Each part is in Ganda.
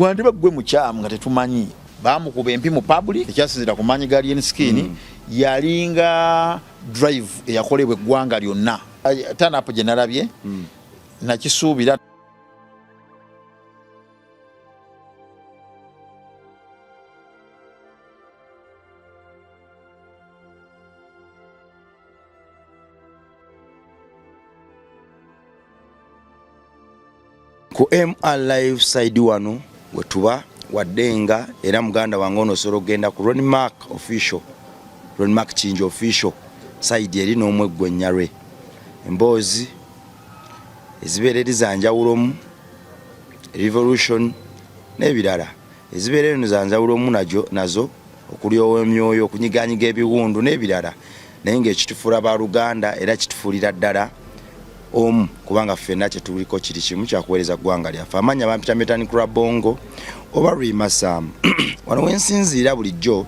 Wandiba gwe mukyamu nga tetumanyi. Baamukuba empi mu public, ekyasinzira ku maanyi ga Alien Skin, yalinga drive eyakolebwa eggwanga lyonna. Turn up gye nalabye, nakisuubira. Ku MR Live side wano wetuba wadde nga era muganda wange ono osobola okugenda ku Ronnie Mark official, Ronnie Mark Kingi official side eri n'omweggwa ennyalwe emboozi ezibeera eri za njawulomu, revolution n'ebirala ezibeera eno za njawulomu nazo okulyowa emyoyo, okunyiganyiga ebiwundu n'ebirala, naye ng'ekitufuula ba Luganda era kitufuulira ddala omu, kubanga ffenna kye tuliko kiri kimu kyakuweereza ggwanga lyaffe. Amannya bampita Metani Krabongo oba Rima Sam. Wano wensinziira bulijjo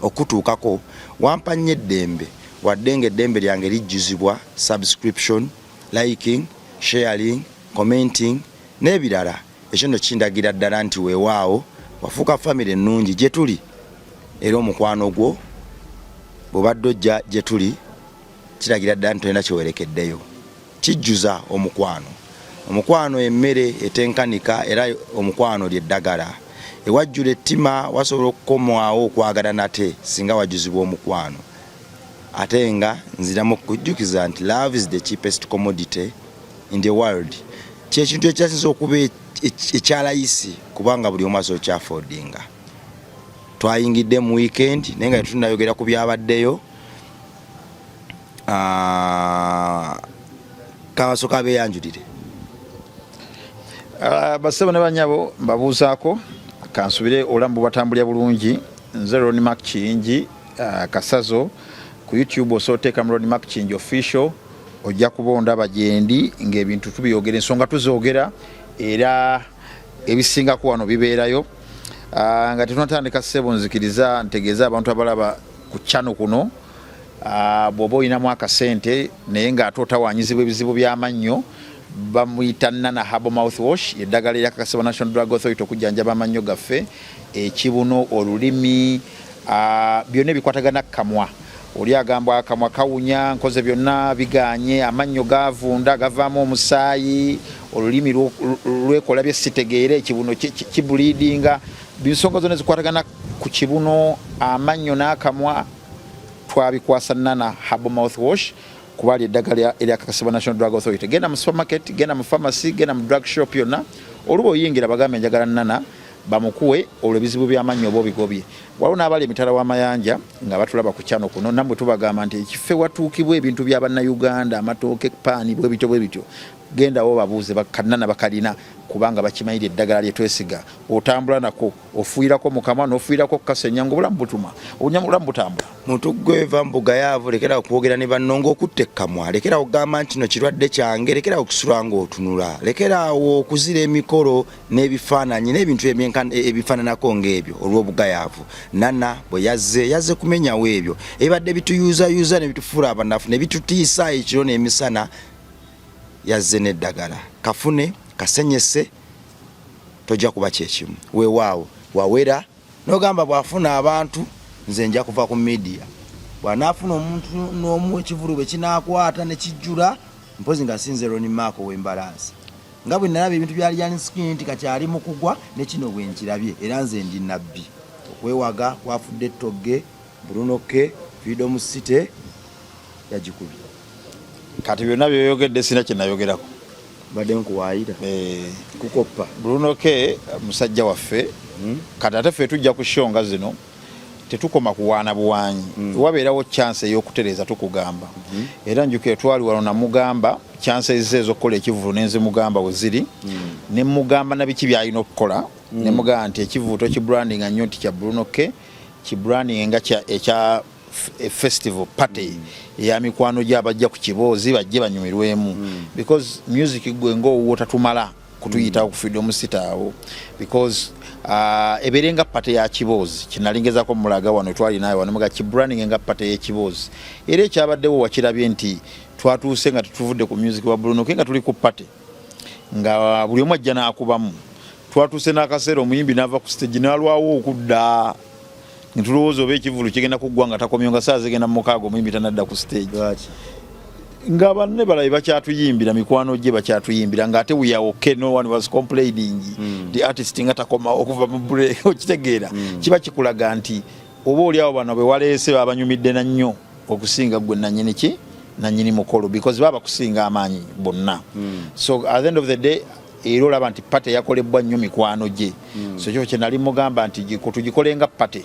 okutuukako wampa nnyo eddembe, wadde ng'eddembe lyange lijjuzibwa subscription, liking, sharing, commenting n'ebirala. Ekyo nno kindagira ddala nti weewaawo wafuuka famire ennungi gye tuli, era omukwano gwo bw'obadde ojja gye tuli kiragira ddala nti tolina kyewerekeddeyo. Kijjuza omukwano. Omukwano emmere etenkanika, era omukwano ly'eddagala. Ewajjula ettima wasobola okukomwawo okwagala nate singa wajjuzibwa omukwano. Ate nga nziramu okukujjukiza nti love is the cheapest commodity in the world. Kyekintu ekyasinze okuba ekyalayisi kubanga buli omu asobola okyaffordinga. Twayingidde mu weekend naye nga tetunnayogera ku byabaddeyo. Kabasooka abeeyanjulire. Bassebo ne bannyabo mbabuuzaako, kansubire obulamu bubatambulira bulungi. Nze Ronnie Mark Kiyingi, Kasazo. Ku YouTube osobola oteekamu Ronnie Mark Kiyingi official, ojja kuba ondaba gyendi ng'ebintu tubyogera, ensonga tuzoogera, era ebisingako wano bibeerayo. Nga tetunatandika ssebo, nzikiriza ntegeeze abantu abalaba ku channel kuno, bw'oba olinamu akasente naye ng'ate otawaanyizibwa ebizibu by'amannyo, bamuyita Nana Herbal Mouthwash, eddagala eryakakasibwa National Drug Authority okujjanjaba amannyo gaffe, ekibuno, olulimi, byonna ebikwatagana kamwa. Oli agamba akamwa kawunya, nkoze byonna biganye, amannyo gavunda gavaamu omusaayi, olulimi lwekola bye sitegeera, ekibuno kibleedinga, ensonga zonna ezikwatagana ku kibuno, amannyo n'akamwa twabikwasa Nana Herbal Mouthwash, kuba ali eddagala eryakakasibwa National Drug Authority. Genda mu supermarket, genda mu pharmacy, genda mu drug shop yonna, oluba oyingira bagambe njagala Nana, bamukuwe, olwo ebizibu by'amannyo oba obigobye. Waliwo n'abali emitala w'amayanja nga batulaba ku channel kuno, nammwe tubagamba nti ekifo ewatuukibwa ebintu bya Bannayuganda, amatooke, paani, bwe bityo bwe bityo, gendawo babuuze Nana bakalina, kubanga bakimanyira eddagala lye twesiga. Otambula nako, ofuuyirako mu kamwa n'ofuuyirako kukasenya ng'obulamu butuma, obulamu butambula. Muntu gweva mbuga yaavu, lekera okwogera ne banno ng'okutta ekkamwa, lekera okugamba nti kino kirwadde kyange, lekera okusula ng'otunula, lekera awo okuzira emikolo n'ebifaananyi n'ebintu ebifaananako ng'ebyo olw'obugayaavu. Nana bwe yazze, yazze kumenyawo ebyo ebibadde bituyuuzayuuza ne bitufuula abanafu ne bitutiisa ekiro n'emisana. Yazze n'eddagala, kafune kasenyese, tojja kuba kyekimu. Weewaawo wawera n'ogamba bw'afuna abantu nze nja kuva ku media, bw'anaafuna omuntu n'omu ekivulu bwe kinaakwata ne kijjula, mpozi nga sinze Ronnie Mark ow'embalaasi, nga bwe nalaba ebintu bya Alien Skin nti kati ali mu kugwa, ne kino bwe nkirabye, era nze ndi nabbi. Okwewaga kwafudde ettogge, Bruno K, Freedom City yagikubye. Kati byonna byoyogedde sina kye nayogerako. Mbadde nkuwaayira. Kukoppa. Bruno K musajja waffe. Kati ate ffe tujja ku show nga zino tetukoma kuwaana buwaanyi. Wabeerawo chance ey'okutereeza tukugamba. Era njukira twali wano namugamba chances ze ez'okukola ekivvulu ne nzimugamba we ziri. Ne mugamba na biki by'alina okukola. Ne mugamba nti ekivvulu tokibrandinga nnyo nti kya Bruno K, kibrandinge nga ekya festival party eya mikwano gye abajja ku kiboozi bajje banyumirwemu. Because music gwe ng'owuwo tatumala kutuyitawo ku Freedom City awo, because ebeere nga party ya kiboozi. Kinalingezako mulaga wano twali naye wano muga kibranding nga party y'ekiboozi, era ekyabaddewo wakirabye nti twatuuse nga tetuvudde ku music wa Bruno K, nga tuli ku party nga buli omu ajja n'akubamu. Twatuuse n'akaseera omuyimbi n'ava ku stage n'alwawo okudda, netulowooza oba ekivulu kigenda kuggwa nga takomyo, nga saa zigenda mu 6 omuyimbi tanadda ku stage. Lwaki? Nga banne balabe bakyatuyimbira, mikwano gye bakyatuyimbira, ng'ate we are okay, no one was complaining. The artist nga takoma okuva mu break, okitegeera? Kiba kikulaga nti oba oli awo bano bwe waleese babanyumidde na nnyo okusinga gwe nanyini ki nanyini mukolo, because baba bakusinga amaanyi bonna. So at the end of the day era olaba nti party yakolebwa nnyo mikwano gye. So kyo kye nali mugamba nti tugikole nga party,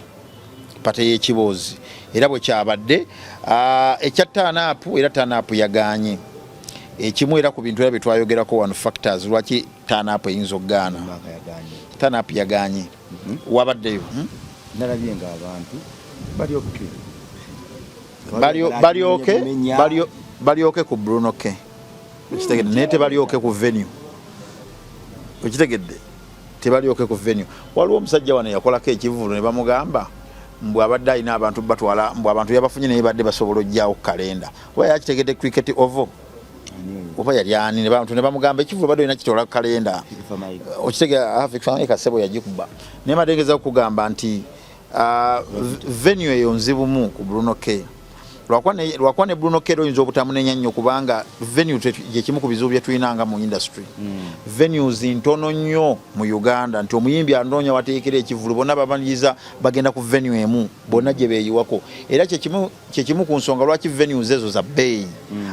party y'ekiboozi, era bwe kyabadde. Ekya turn up, era turn up yaganye ekimu era ku bintu era bye twayogerako wano, factors lwaki turn up eyinza okugaana. Maka yaganye. Turn up yaganye, wabaddeyo, Nalabye nga abantu bali okay. Balyoke balyoke ku Bruno K, okitegedde? Naye tebalyoke ku venue, okitegedde? Tebalyoke ku venue. Waliwo omusajja wano yakolako ekivulu ne bamugamba mbu abadde alina abantu batwala, mbu abantu yabafunye naye badde basobola ojjawo kalenda, oba yakitegedde Cricket Oval oba yali ani, ne bantu ne bamugamba ekivulu badde olina kitoola kalenda, okitegera? Kasebo yagikuba. Naye madengeza okugamba nti venue eyo nzibumu ku Bruno K, lwakuba ne Bruno K era oyinza obutamunenya nnyo, kubanga venue gyekimu ku bizibu bye tulinanga mu industry. Venues ntono nnyo mu Uganda nti omuyimbi anoonya wateekera ekivulu, bonna bamaliriza bagenda ku venue emu, bonna gye beeyiwako. Era kyekimu ku nsonga lwaki venues ezo za bbeeyi,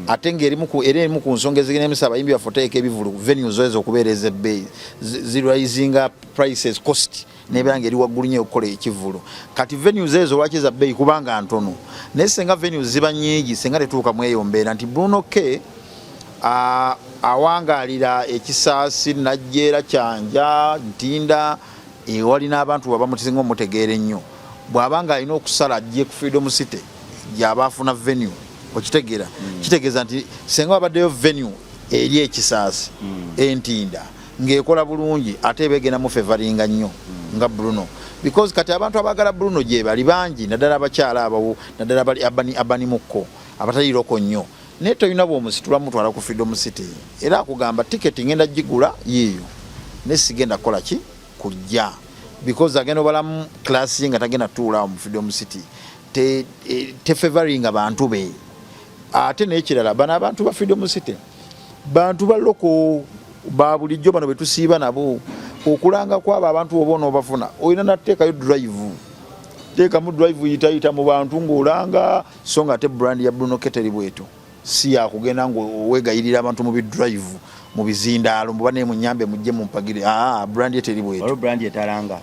ate ngaerimu era erimu ku nsonga ezigenemesa abayimbi baffe oteeka ebivulu venues ezo okubeera ez'ebbeeyi, zirisinga prices, cost nebeera nga eri waggulu nnyo okukola ekivulu. Kati venues ezo lwaki za bbeeyi? Kubanga ntono. Naye senga venues ziba nnyingi, senga tetuuka mu eyo mbeera nti Bruno K awangaalira ekisaasi, Najjeera, Kyanja, Ntinda, ewali n'abantu babamusinga omutegeera ennyo, bw'aba nga alina okusala ajje ku Freedom City gy'aba afuna venue, okitegeera? Kitegeeza nti senga wabaddeyo venue eri ekisaasi, Entinda, ng'ekola bulungi, ate eba egenda mufavoringa nnyo nga Bruno, because kati abantu abaagala Bruno gye bali bangi, naddala abakyala abawo, naddala bali abani mukko abatali local nnyo. Naye tolina bw'omusitula mutwala ku Freedom City, era akugamba tiketi ngenda gigula yiiyo, naye sigenda kukola ki kujja, because agenda obalamu class ye nga tagenda tuula mu Freedom City, tefavoringa bantu be. Ate n'ekirala, bano abantu ba Freedom City bantu ba local ba bulijjo, bano betusiiba nabo. Okulanga kwabo abantu oba onoobafuna, olina nateekayo drive, teekamu drive, yitayita mu bantu ng'olanga. So nga ate brand ya Bruno K teri bwetyo, si yakugenda ngaowegayirira abantu mu bidrive, mu bizindaalo, muba naye munyambe mujje mumpagire. Aa, brand ye teri bwetyo. Waliwo brand etalanga.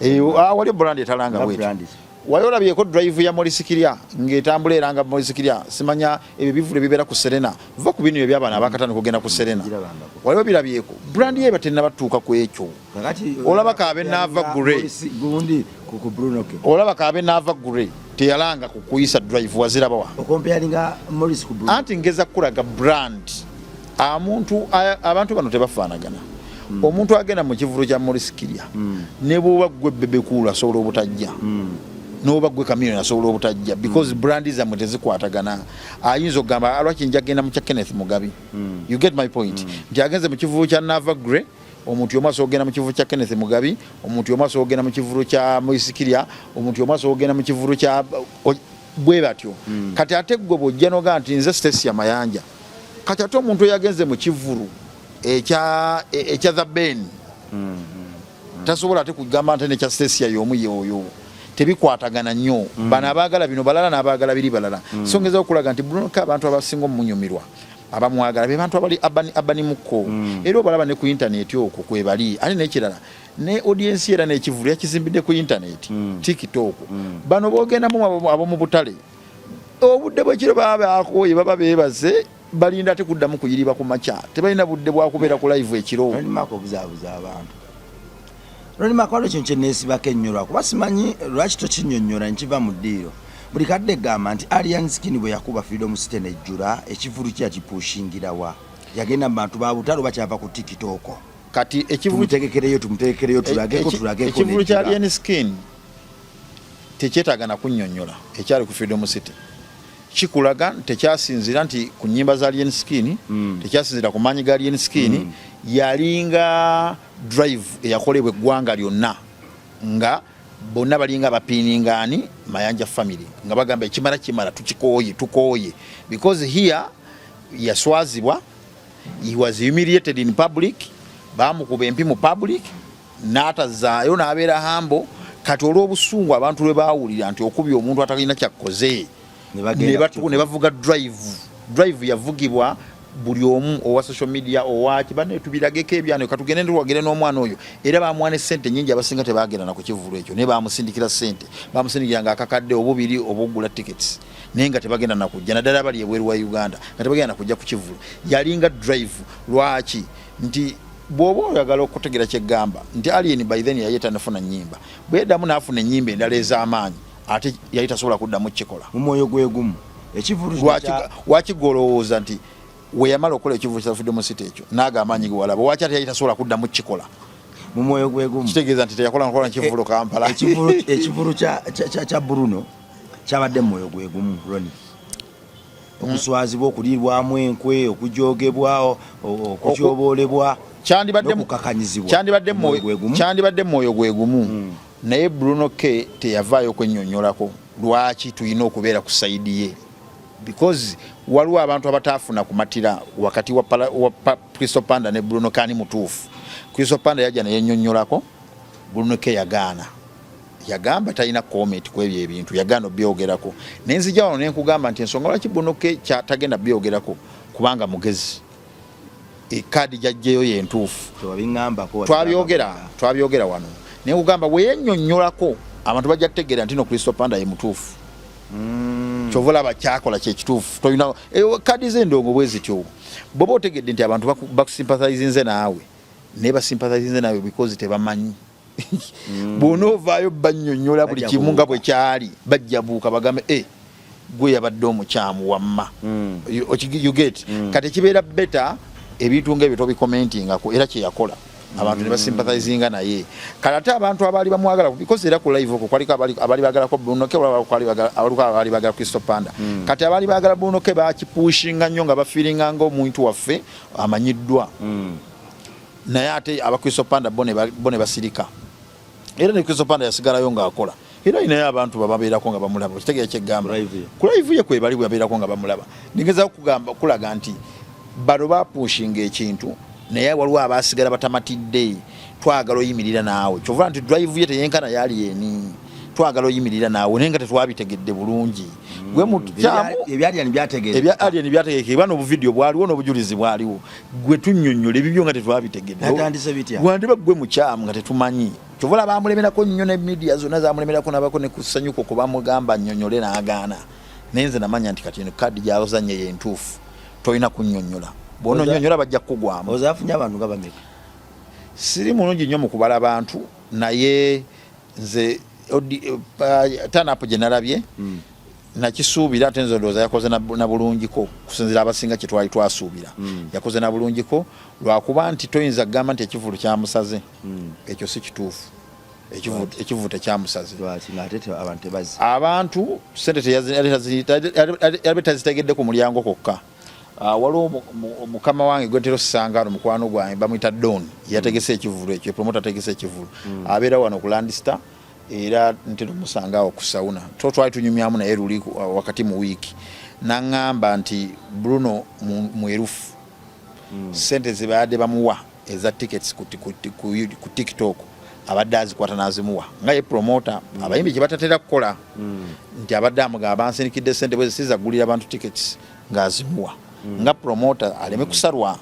Waliwo brand etalanga Nga bwetyo. Brand ki? Wali olabyeko drive ya Maurice Kirya ng'etambula eranga Maurice Kirya? Simanya ebyo bivulu ebibeera ku Serena, va ku bino eby'abaana abakatano kugenda ku Serena. Girabangako. Wali obirabyeko? Brand ye batennabatuuka ku ekyo. Kakati Olaba Kaabe n'ava Grey. Gundi ku Bruno K. Olaba Kaabe n'ava Grey teyalanga ku kuyisa drive, wazirabawa? Okomparinga Maurice ku Bruno? Anti ngeza kukulaga brand. Amuntu abantu bano tebafaanagana. Omuntu agenda mu kivulu kya Maurice Kirya, ne bwoba gwe Bebe Cool asobola obutajja, n'oba gwe Chameleone asobola obutajja, because brand zammwe tezikwatagana. Ayinza okugamba, lwaki nja genda mu kya Kenneth Mugabi? You get my point? Nti agenze mu kivulu kya Nava Grey, omuntu omu asobola okugenda mu kivulu kya Kenneth Mugabi, omuntu omu asobola okugenda mu kivulu kya Maurice Kirya, omuntu omu asobola okugenda mu kivulu kya bwe batyo. Kati ate gwe bw'ojja n'ogamba nti nze Stecia Mayanja, kati ate omuntu eyagenze mu kivulu ekya The Ben tasobola ate kugamba nti nekya Stecia y'omu y'oyo, tebikwatagana nnyo. Bano abaagala bino balala, n'abaagala biri balala. So ngeza okulaga nti Bruno K abantu abasinga omumunyumirwa, abamwagala, be bantu abali abani mukko, era obalaba ne ku intaneti okwo kwebali. Ate n'ekirala, ne audience era n'ekivulu yakizimbidde ku intaneti, TikTok. Bano bogendamu ab'omu butale, obudde bwekiro baba bakooye, baba beebaze, balinda ate kuddamu kuyiriba ku makya, tebalina budde bwakubeera ku live ekiro. Ronnie Mark obuzaabuza abantu. Ronnie Mark, waliwo ekintu kyeneesibako ennyo, lwakuba simanyi lwaki tokinnyonnyola nkiva mu ddiiro. Buli kadde gamba nti Alien Skin bwe yakuba Freedom City nejjula, ekivulu kye yakipushingira wa? Yagenda mu bantu ba butale oba kyava ku TikTok? Kati ekivulu Tumutegekereyo, tumutegekereyo, tulageko, tulageko. Ekivulu kya nejjula. Alien Skin tekyetaaga na kunnyonnyola. Ekyali ku Freedom City Kikulaga tekyasinzira nti ku nyimba za Alien Skin, tekyasinzira ku maanyi ga Alien Skin. Yalinga drive eyakolebwa eggwanga lyonna, nga bonna balinga bapiiningaani Mayanja family, nga bagamba ekimala kimala, tukikooye, tukooye, because here yaswazibwa, he was humiliated in public, bamukuba empi mu public n'atazaayo n'abeera hambo. Kati olw'obusungu abantu lwe baawulira nti okubya omuntu atalina kyakkoze, Ne bagenda ne bavuga drive. Drive yavugibwa buli omu owa social media, owaki banne, tubirageko ebyano, katugende tuwagire n'omwana oyo. Era bamuwa ne sente nyingi. Abasinga tebagenda na ku kivvulu ekyo, naye bamusindikira sente, bamusindikira nga akakadde obubiri obugula tickets, naye nga tebagenda nakujja, naddala abali ebweru wa Uganda, nga tebagenda nakujja ku kivvulu. Yalinga drive. Lwaki? Nti bw'oba oyagala okutegera kyeggamba nti Alien by then yali tanafuna nyimba, bweddamu n'afuna ennyimba endala ez'amaanyi, ate yali tasobola kuddamu kikola. Mu mwoyo gwe gumu ekivulu kino. Lwaki golowooza nti weyamala okukola ekivulu kya Freedom City ekyo naaga amaanyi gewalaba, waki ate yali tasobola kuddamu kikola? Mu mwoyo gwe gumu. Kitegeeza nti teyakola nkola kivulu Kampala. Ekivulu kya Bruno kyabadde mu mwoyo gwe gumu, Roni, okuswazibwa, okuliibwamu enkwe, okujogebwa, okutyoboolebwa n'okukakanyizibwa. Mu mwoyo gwe gumu. Kyandibadde mu mwoyo gwe gumu, naye Bruno K teyavaayo kwennyonnyolako lwaki tulina okubeera ku side ye, because waliwo abantu abataafuna kumatira wakati wa Crystal Panda ne Bruno Kani mutuufu. Crystal Panda yajja neyennyonnyolako, Bruno K yagaana, yagamba talina comment ku ebyo ebintu, yagaana obyogerako. Naye nzija wano nenkugamba nti ensonga lwaki Bruno K tagenda byogerako, kubanga mugezi, ekaadi gyajjeyo yentuufu. Tewabiŋŋambako. Twabyogera wano naye kugamba bweyennyonnyolako abantu bajja kutegeera nti no Crystal Panda ye mutuufu. Kyova olaba kyakola kyekituufu. Tolina kadi z'endongo bwe zityo. Bwoba otegedde nti abantu bakusympathizinze naawe, naye basympathizinze naawe because tebamanyi, bw'onoovaayo bannyonnyola buli Bajja kimu nga kubuuka. bwe kyali, bajja buuka bagambe e gwe yabadde omukyamu wamma. You get? Kati ekibeera better, ebintu ngaebyo tobicommentingako, era kyeyakola abantu ne basympathizinga naye. Kale ate abantu abaali bamwagala, because era ku live okwo kwaliko abaali bagalako Bruno K, abaliko abaali bagala Crystal Panda. Kati abaali bagala Bruno K bakipushinga nnyo nga bafeelinga nga omuntu waffe amanyiddwa, naye ate aba Crystal Panda bo ne basirika. Era ne Crystal Panda yasigalayo ng'akola, era alinayo abantu bababeerako nga bamulaba. Okitegeera kyeggamba? Live ye. Ku live ye kwebali bwe babeerako nga bamulaba. Ningezaako kugamba kulaga nti bano bapushinga ekintu, naye waliwo abasigala batamatidde. Twagala oyimirira naawe, kyova nti drive ye teyenkana yali eni, twagala oyimirira naawe, naye nga tetwabitegedde bulungi. Gwe mukyamu. Ebyaliyani byategeera. Ebya Alien byategekebwa n'obuvidiyo bwaliwo n'obujulizi bwaliwo. Gwe tunnyonnyola ebibyo nga tetwabitegedde. Natandise bitya? Wandiba gwe mukyamu nga tetumanyi. Kyova olaba bamulemerako nnyo, ne media zonna zamulemerako, nabako ne kusanyuka okwo bamugamba nnyonnyole n'agaana. Naye nze namanya nti kati eno kaadi gy'azanye yentuufu, tolina kunnyonnyola, bw'ononnyonnyola bajja kukugwamu. Oza afunye abantu nga bameka? Siri mulungi nnyo mu kubala bantu, naye nze turn-up gye nalabye nakisuubira. Ate nze ndowooza yakoze na bulungiko kusinzira abasinga kye twali twasuubira. Yakoze na bulungiko, lwakuba nti toyinza kugamba nti ekivulu kyamusaze. Ekyo si kituufu. Ekivulu tekyamusaze. Lwaki ng'ate abantu tebazze? Abantu sente yali tazitegedde ku mulyango kokka. Ah, waliwo mukama wange gwentera osanga wano, mukwano gwange bamuyita Don, yategese ekivulu ekyo, promoter ategese ekivulu, abeera wano ku Landstar, era ntera omusanga awo ku sauna. To twali tunyumyamu naye luli wakati mu wiiki, naŋŋamba nti Bruno mwerufu, sente zebadde bamuwa eza tickets ku TikTok abadde azikwata n'azimuwa nga ye promoter. Abayimbi kye batatera kukola, nti abadde amugamba bansindikidde sente bwe sizagulira abantu tickets, ng'azimuwa nga promoter aleme kusalwa,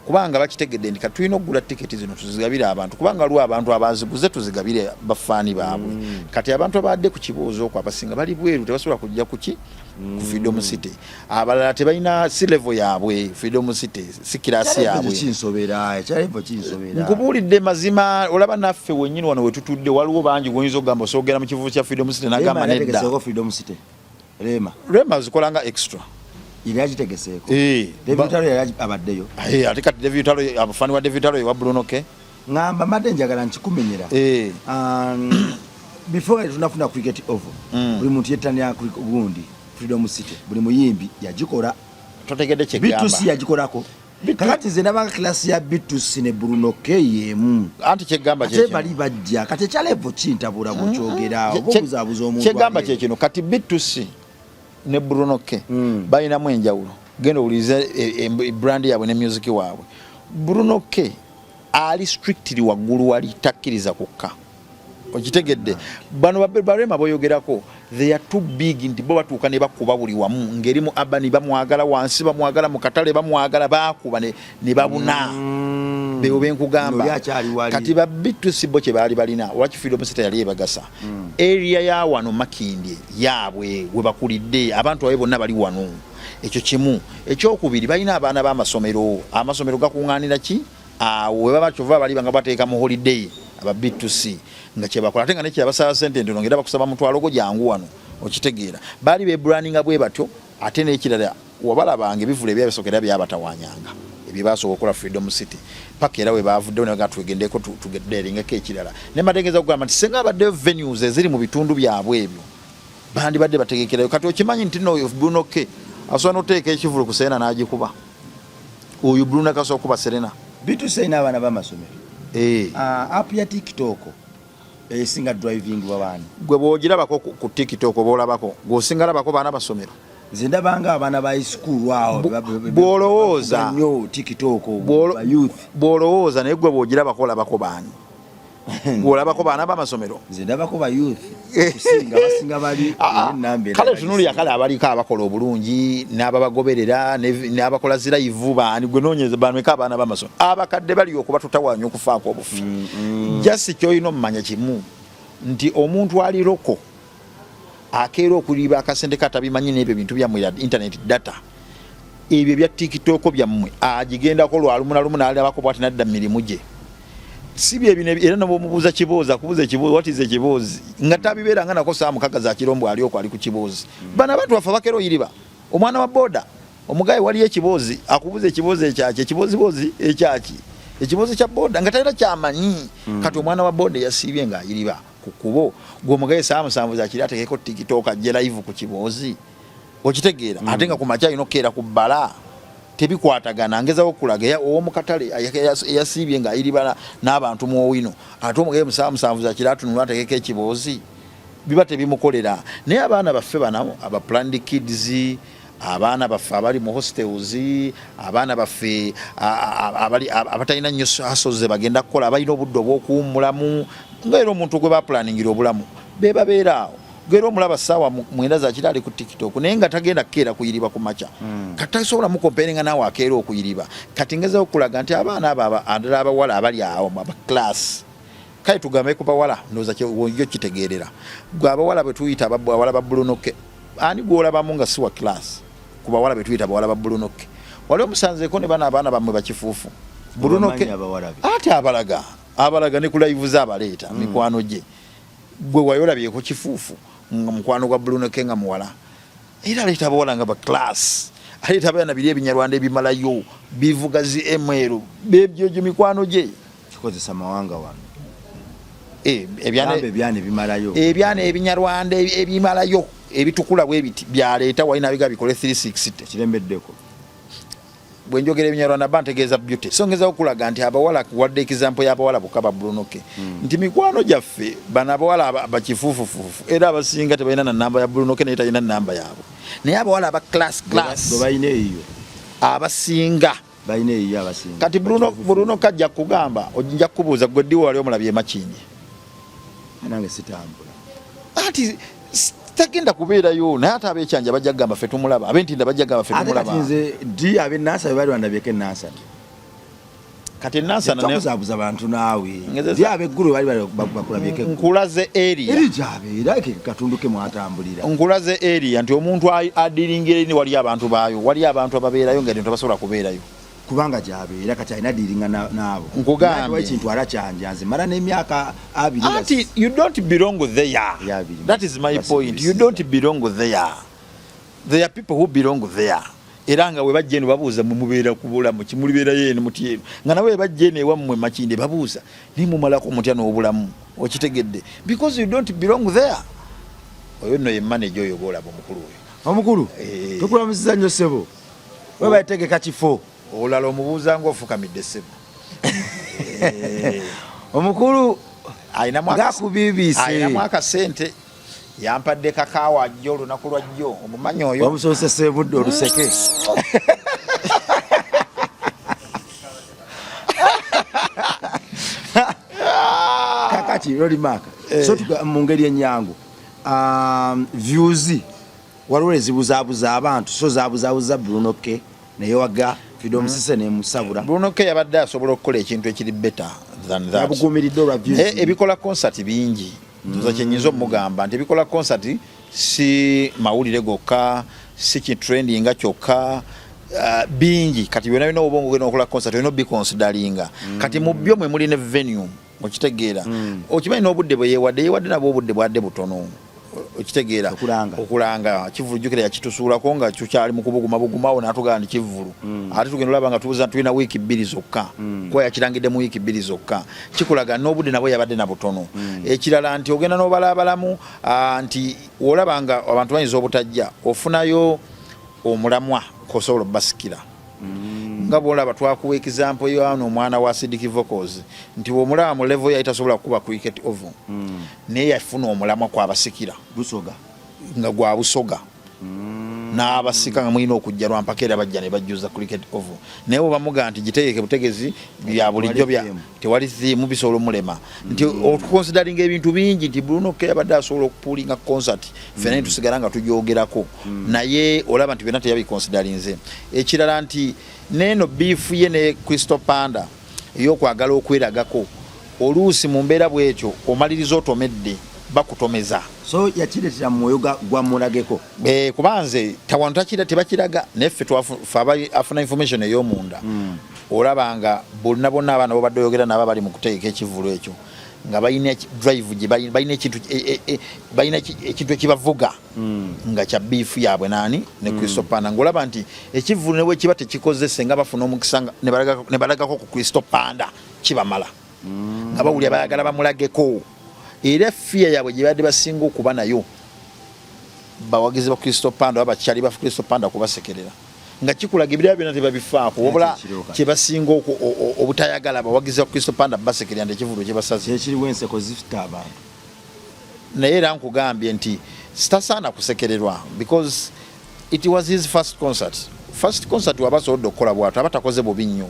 kubanga bakitegedde nti kati tulina okugula tiketi zino tuzigabire abantu, kubanga waliwo abantu abaziguze, tuzigabire bafaani baabwe. Kati abantu abadde ku kibuuzo okwo abasinga bali bweru, tebasobola kujja kuki ku Freedom City. Abalala tebalina, si level yaabwe Freedom City, si class yaabwe. Kinsobera, ekyalevo kinsobera. Nkubuulidde mazima, olaba naffe wennyini wano wetutudde waliwo bangi gwoyinza okugamba osoogera mu kivuvu kya Freedom City, nagamba nedda. Yategeseeko Freedom City, Rema? Rema zikola nga extra. Yali agitegeseeko? Eh. David Lutalo yali abaddeyo? Eh, ate kati David Lutalo, abafaani wa David Lutalo ewa Bruno K. Ŋŋamba mbadde njagala nkikumenyera. Before nga tetunafuna Cricket Oval, buli muntu yettanira gundi. Freedom City buli muyimbi yagikola. Totegedde kyegamba. B2C yagikolako. Kakati nze ndabanga class ya B2C ne Bruno K yemu. Anti kyegamba Ate bali bajja kati ekya level kintabula bw'okyogera oba obuzaabuza omuntu. Kyegamba kye kino kati B2C ne Bruno K balinamu enjawulo. Genda owulirize brand yaabwe ne music waabwe. Bruno K ali strictly waggulu, wali takkiriza kukka, okitegedde? Bano barema boyogerako, they are too big nti bo batuuka ne bakuba buli wamu, ngeri mu abani bamwagala, wansi bamwagala, mu katale bamwagala, bakuba ne babuna. Bebo benkugamba. Oli akyali wali. Kati ba B2C bo kye baali balina, lwaki Freedom City yali ebagasa? Area ya wano Makindye yaabwe, we bakulidde, abantu babe bonna bali wano. Ekyo kimu. Ekyokubiri, balina abaana b'amasomero, amasomero gakuŋŋaanira ki awo we baba, kyova bali banga bateeka mu holiday aba B2C nga kyebakola, ate nga nekyabasaba sente ntono, ngera bakusaba mutwalo gwo jangu wano, okitegeera? Baali bebrandinga bwe batyo. Ate n'ekirala, wabalabanga ebivulu ebyabisooka era byabatawanyanga ebyo basooka okukola Freedom City paka era we bavuddewo ne tugendeko tuderingeko ekirala. Ne mbategeeza okugamba nti senga abaddeyo venues eziri mu bitundu byabwe ebyo, bandibadde bategekerayo. Kati okimanyi nti no Bruno K asobola n'okuteeka ekivulu ku Serena n'agikuba? Oyo Bruno K asobola okuba Serena. B2C erina abaana b'amasomero. Eh. Ah, app ya TikTok esinga driving babaana? Gwe bw'ogirabako ku TikTok oba olabako gweosinga labako baana basomero? Nze ndabanga abaana ba school awo Bw'olowooza. Nnyo TikTok ba youth. Bw'olowooza, naye gwe bw'ogirabako olabako baani? Gweolabako baana b'amasomero? Nze ndabako ba youth kusinga, basinga bali Ah, ah, enamba kale tunulira kale abaliko abakola obulungi n'ababagoberera n'abakola zi live baani? Gwe noonyeza bameka abaana b'amasomero? Abakadde bali okuba tutawaanya okufaako obufi. Just kyolina omumanya kimu nti omuntu ali local akeera okuliba akasente katabimanyi n'ebyo bintu byammwe ya internet data, ebyo ebya TikTok byammwe, agigendako lwalumu na lumu n'alabako bwati nadda mu mirimu gye. Si bye bino era nobwomubuuza kiboozi, akubuuza ekiboozi, what is ekiboozi, nga tabibeera nga nako saa 6 za kirombo ali okwo ali ku kiboozi. Bano abantu baffe bakera oyiriba omwana wa boda omugaye waliyo ekiboozi, akubuuza ekiboozi ekyaki, ekiboozibozi ekyaki, ekiboozi kya boda nga talina kyamanyi. Kati omwana wa boda eyasiibye ng'ayiriba ku kkubo, gwe omugaye saa 7 za kiri atekeko TikTok ajje live ku kiboozi, okitegeera? Ate nga ku makya alina okukeera ku bbala, tebikwatagana. Ngezaho okulaga ow'omukatale eyasiibye ng'ayiriba n'abantu mu owino, ate omugaye mu saa 7 za kiri atunula atekeko ekiboozi, biba tebimukolera. Naye abaana baffe bano aba planned kids, abaana baffe abali mu hostels, abaana baffe abali abatalina nnyo hustles ze bagenda kukola, abalina obudde obw'okuwummulamu, nga era omuntu gwe bapulaningira obulamu, be babeera awo. Gera omulaba saawa 9 za kiro ali ku TikTok, naye nga tagenda kukeera kuyiriba ku makya. Kati tasobola mukomparinga naawe akeera okuyiriba. Kati ngezaho okulaga nti abaana abo addala abawala abali awo aba class, kale tugambe ku bawala, ndowooza yo kitegeerera gwe abawala bwe tuyita abawala ba Bruno K, ani gw'olabamu nga si wa class ku bawala be tuyita abawala ba Bruno K? Wali omusanzeeko ne bano abaana bammwe bakifuufu Bruno K? Obamanyi abawala be? Ate abalaga ne ku live ze abaleeta mikwano gye. Gwe wali olabyeko kifuufu nga mukwano gwa Bruno K nga muwala? Era aleeta abawala nga ba class, aleeta abaana biri ebinyarwanda ebimalayo bivuga zi ml, bebyo gyo mikwano gye. Kikozesa mawanga wano. Ebyana. Gamba ebyana ebimalayo. Ebyana ebinyarwanda ebimalayo ebitukula bwe biti byaleeta wali nabiga bikole 360. Kiremeddeko. Bwe njogera ebinyarwanda ba ntegeeza beauty, so ngezaho okulaga nti abawala, wadde example y'abawala bokka ba Bruno K, nti mikwano gyaffe bano abawala bakifuufufuufu era abasinga tebalina na namba ya Bruno K, naye talina namba yaabwe. Naye abawala aba class class Bwe balina eyo abasinga balina eyo abasinga. Kati Bruno kajja kugamba, nja kukubuuza gwe, ddiwo wali omulabye Makindye? Nange sitambula. Anti tagenda kubeerayo, naye ate abekyanja bajja kugamba ffe tumulaba, abentinda bajja kugamba ffe Ate tumulaba. Kati nze ddi ab'e Nansana bali bandabyeko enansana? Kati enansana Tokuzaabuza bantu naawe. Ddi ab'eggulu bali bakulabyeko eggulu? Nkulaze area. Eri gyabeera ke katundu ke mwatambulira. Nkulaze area nti omuntu adiringira eri, wali abantu baayo, wali abantu ababeerayo nga eno tebasobola kubeerayo. Kubanga gyabeera kati alina diringa n'abo. Nkugambye. Ekintu ala kyanja nze mala n'emyaka 20 nga Anti you don't belong there. Yeah, abiri. That is my Basi point. You don't belong there. There are people who belong there. Era nga we bajja eno babuuza, mwe mubeera ku bulamu ki, mulibeerayo eno mutya eno? Nga nawe bajja eno ewammwe Makindye babuuza, naye mumalako mutya n'obulamu? Okitegedde? Because you don't belong there. Oyo nno ye manager oyo gwolaba omukulu oyo. Omukulu Eh. tukulamusiza nnyo ssebo, webale tegeka kifo. Olala omubuuza nga ofukamidde ssebo. Omukulu Alinamu ng'akubiibiise. Alinamu akasente, yampadde kakaawa ajjo olunaku lwa jjo, omumanyi oyo. Wamusoosesa ebudde oluseke. Kakati Ronnie Mark, so mu ngeri enyangu, views waliwo ezibuzaabuza abantu, so zaabuzaabuza Bruno K naye waga Fido Musise nemusabula. Bruno K yabadde asobola okukola ekintu ekiri better than that. Yabuguumiridde olwa views. Ebikola concert bingi. Nze kyenyinza omugamba nti ebikola concert si mawulire gokka, si kitrendinga kyokka, bingi. Kati byonna byonna oba ogenda okukola concert olina obiconsideringa. Kati mu byo mwe muli ne venue, okitegeera? Okimanyi n'obudde bwe yeewadde, yeewadde nabwo obudde bwadde butono, okitegeera? Okulanga. Okulanga kivulu, jjukira yakitusuulako nga tukyali mu kubuguma bugumawo, n'atugamba nti kivulu, ate tugenda olaba nga tubuza tulina wiiki 2 zokka, kuba yakirangidde mu wiiki 2 zokka. Kikulaga n'obudde nabwo yabadde na butono. Ekirala nti ogenda n'obalaabalamu, nti olaba nga abantu bayinza obutajja, ofunayo omulamwa kosobola obbasikira. Nga bwolaba twakuwa example yano omwana wa Acidic Vocals, nti bwomulaba mu level yali tasobola kukuba Cricket Oval, naye yafuna omulamwa kwabasikira. Busoga. Nga gwa Busoga, n'abasika nga mulina okujja lwampaka, era bajja ne bajjuza Cricket Oval. Naye bwe bamugaa nti gitegeke butegezi bya bulijjo bya theme. Tewali theme, bisobola omulema nti okuconsideringa ebintu bingi, nti Bruno K yabadde asobola okupullinga concert ffena ne tusigala nga tugyogerako, naye olaba nti byonna teyabiconsiderinze. Ekirala nti neeno beef ye ne Crystal Panda ey'okwagala okweragako, oluusi mu mbeera bwetyo omaliriza otomedde, bakutomeza. So yakireetera mu mwoyo gwa mulageko. Kuba nze tawano takira tebakiraga, naye ffe ffe abali afuna information ey'omunda, olaba nga bonna bonna abaana bobadde oyogera nabo bali mu kutegeka ekivvulu ekyo nga balina drive gye balina ekintu balina ekintu ekibavuga nga kya beef yaabwe naani ne Crystal Panda, ng'olaba nti ekivvulu ne bwe kiba tekikozese nga bafuna omukisa nga ne balagako ku Crystal Panda kibamala, nga bawulira bayagala bamulageko. Era fear yaabwe gye badde basinga okuba nayo, bawagizi ba Crystal Panda oba bakyali ba Crystal Panda kubasekerera, nga kikulaga ebirala byonna tebabifaako, wabula Kyekiriwo kati. Kyebasinga obutayagala abawagizi ba Crystal Panda basekerera nti ekivvulu kyebasaze. Kyekiriwo, enseko zifita abantu. Naye era nkugambye nti sitasaana kusekererwa because it was his first concert. First concert waba asobodde okukola bw'atyo, aba takoze bubi nnyo,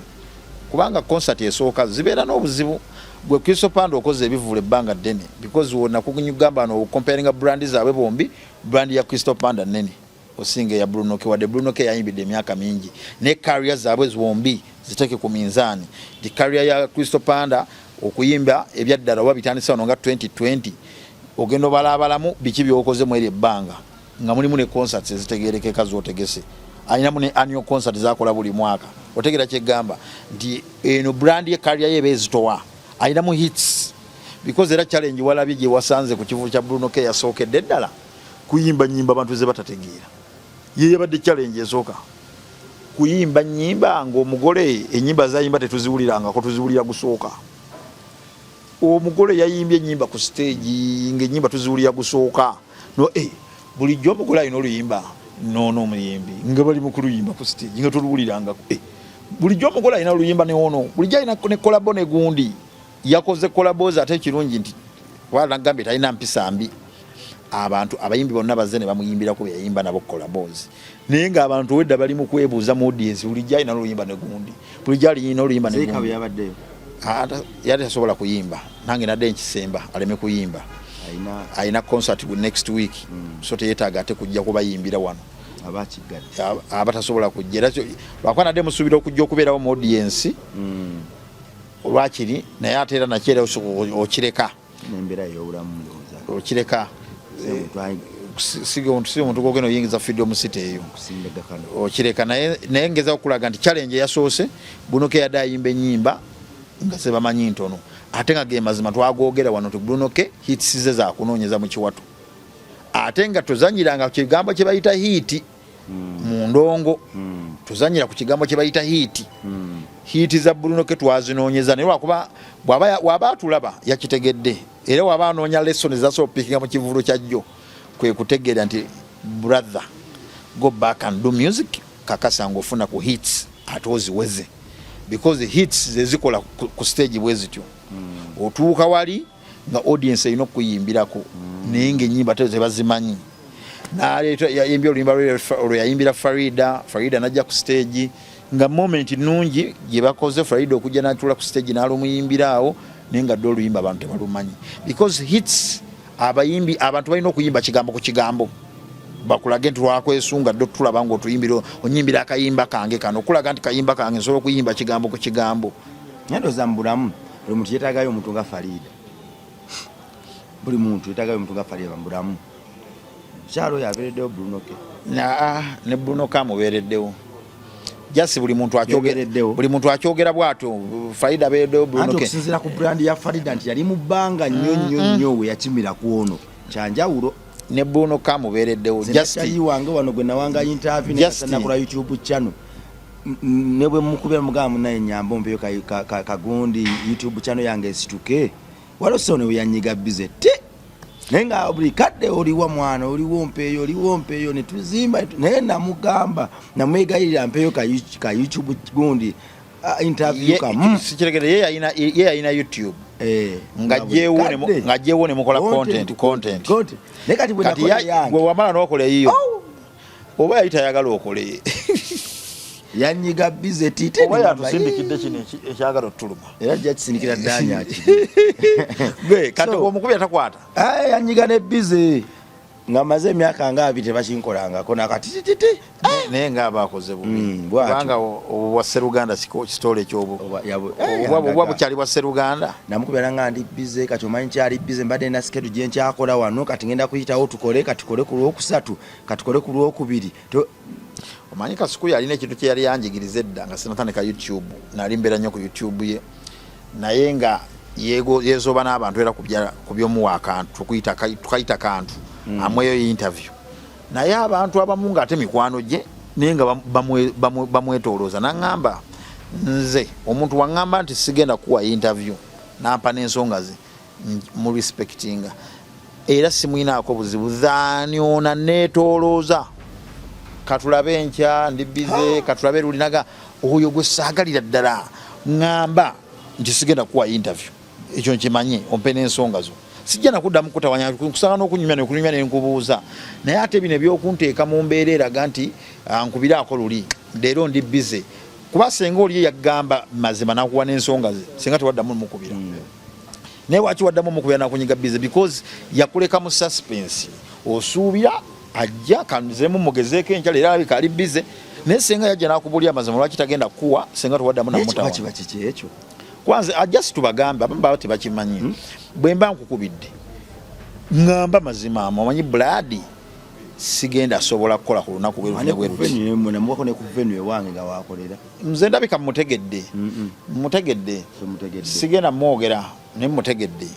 kubanga concert esooka zibeera n'obuzibu. Gwe Crystal Panda okoze ebivvulu ebbanga ddene, because wonna kugamba no comparinga brand zaabwe bombi, brand ya Crystal Panda nnene osinga eya Bruno K, wadde Bruno K yayimbidde emyaka mingi, naye career zaabwe zombi ziteeke ku minzaani nti career ya Crystal Panda okuyimba ebyaddala oba bitandise wano nga 2020, ogenda obalaabalamu biki byokoze mu eryo ebbanga, nga mulimu ne concerts ezitegerekeka zotegese, alinamu ne annual concert zakola buli mwaka. Otegera kyegamba nti eno brand ye, career ye eba ezitowa, alinamu hits, because era challenge walabye gye wasanze ku kivulu kya Bruno K yasookedde ddala kuyimba nyimba abantu ze batategeera. Ye yabadde challenge esooka kuyimba nyimba ng'omugole enyimba zayimba tetuziwulirangako, tuziwulira gusooka. Omugole yayimbye enyimba ku stage ng'enyimba tuziwulira gusooka. No, bulijjo omugole alina oluyimba noono omuyimbi nga bali mu kuluyimba ku stage nga toluwulirangako. Bulijjo omugole alina oluyimba ne ono, bulijjo alina ne collabo ne gundi yakoze collabos. Ate ekirungi nti nagambye talina mpisa mbi, abantu abayimbi bonna bazze ne bamuyimbirako bye yayimba nabo collabos, naye ng'abantu wedda bali mu kwebuuza mu audience, bulijjo alina oluyimba ne gundi, bulijjo alina oluyimba ne Zeeka gundi. Bwe yabaddeyo. Yali tasobola kuyimba, nange nadde nkisemba aleme kuyimba. Alina alina concert next week, so teyetaaga ate kujja kubayimbira wano. Aba akiggadde. Aba tasobola kujja, era lwakuba nadde musuubira okujja okubeerawo mu audience olwakiri, naye ate era nakyo era okireka. N'embeera ey'obulamu ndowooza. Okireka. Si omuntu gwogenda oyingiza Freedom City eyo. Kusimba eggakano. Okireka, naye ngeza okulaga nti challenge eyasoose, Bruno K yadde ayimba ennyimba nga zebamanyi ntono, ate nga ge mazima twagogera wano ti Bruno K hits ze zakunoonyeza mu kiwato, ate nga tozanyiranga kigambo kye bayita hit mu ndongo, tozanyira ku kigambo kye bayita hit. Hit za Bruno K twazinoonyeza, naye lwakuba bw'aba atulaba yakitegedde, era waba anoonya lesson zasobola okupickinga mu kivulu kyajjo, kwe kutegeera nti brother Go back and do music. Kakasa ngaofuna ku hits ate oziweze, because hits zezikola ku stage bwe zityo. Otuuka wali nga audience erina okuyimbirako, naye nga enyimba te zebazimanyi. Naleeta yayimbye oluyimba lwe olwo yayimbira Farida. Farida najja ku stage nga moment nungi gye bakoze Farida okujja natuula ku stage n'alumuyimbira awo, naye nga dde oluyimba abantu tebalumanyi, because hits abayimbi abantu balina okuyimba kigambo ku kigambo, bakulage nti lwakwesunga dde otulaba nga otuyimbira, onyimbira akayimba kange kano, okulaga nti kayimba kange nsobola okuyimba kigambo ku kigambo. Naye ndowooza mu bulamu buli muntu yeetaagayo omuntu nga Farida. Buli muntu yeetaagayo omuntu nga Farida mu bulamu. Mukyalo oyo abeereddewo Bruno K. Naa ne Bruno K amubeereddewo. Just buli muntu akyogera, Yebeereddewo. buli muntu akyogera bw'atyo, Farida abeereddewo Bruno Anti K. okusinziira ku brand ya Farida nti yali mu bbanga nnyo nnyo nnyo we yakimira ku ono, kyanjawulo. Ne Bruno K amubeereddewo. Just Just wange wano gwe nawanga interview ne nakola YouTube channel. Ne bwe mukubira mugamba munaye nyamba ompeyo kagundi YouTube channel yange esituke, waliwo so ne weyanyiga bize te, naye nga buli kadde oliwa mwana, oliwo mpeeyo, oliwo mpeeyo, ne tuzimba. Naye namugamba, namwegayirira mpeeyo ka YouTube gundi, interview kamu. Sikiregere, ye yalina YouTube ng'aggyewo ne mukola content. Content. Naye kati bwe Kati nakola yange, gwe wamala n'okola eyiyo, oba yali tayagala okole? Yanyiga bize tite. Oba yatusindikidde kino ekyagala otuluma. Era ajja kisindikira ddanya ki. Gwe kati omukubi atakwata. Yanyiga ne bize nga maze emyaka nga 20 tebakinkolangako nakatitititi. Naye nga abakoze bubi, Bw'atyo. kubanga obwo bwa Seruganda, kitole ekyobu Oba obwa bukyali bwa Seruganda. Namukubira nga ndi bize. Kati omanyi nkyali bize, mbadde na schedule gye nkyakola wano, kati ngenda kuyitawo tukole, katukole ku Lwokusatu, katukole ku Lwokubiri. Omanyi Kasuku yalina ekintu kye yali yanjigiriza edda nga sinatandika YouTube. Nali mbeera nnyo ku YouTube ye, naye nga yeezooba n'abantu era ku byomuwa akantu, tukayita kantu, amweyo interview. Naye abantu abamu ng'ate mikwano gye, naye nga bamwetoolooza. Naŋŋamba nze omuntu waŋŋamba nti sigenda kuwa interview, nampa n'ensonga ze, mu respectinga era simwinaako buzibu. Thaniona neetoolooza, katulabe enkya, ndi bize, katulabe lulinaga. Oyo gwe saagalira ddala ŋŋamba nti sigenda kuwa interview, ekyo nkimanye, ompe n'ensonga zo, sijja nakuddamu kutawanya, nkusanga n'okunyumya nekunyumya nenkubuuza. Naye ate bino ebyokunteeka mu mbeera eraga nti nkubiraako luli, leero ndi bize, kuba senga oli yagamba mazima nakuwa n'ensonga ze, senga tewaddamu mukubira. Naye waki waddamu omukubira nakunyiga bize? Because yakuleka mu suspense, osuubira ajja kanzemu mugezeeko enkya, leero alabika ali bize. Naye senga yajja nakubulya amazima lwaki tagenda kuwa, senga tewaddamu namutawa. Kiba kiki ekyo? Kwanza ajasi tubagambe, abamu baba tebakimanyi. Bwe mba nkukubidde ŋŋamba mazima, omanyi buladi sigenda sobola kukola ku lunaku bwe Ne bwe ku luti. venue, namuwako ne ku venue ewange nga wakolera. Nze ndabika mutegedde, mutegedde. Tomutegedde. Sigenda mwogera naye mutegedde.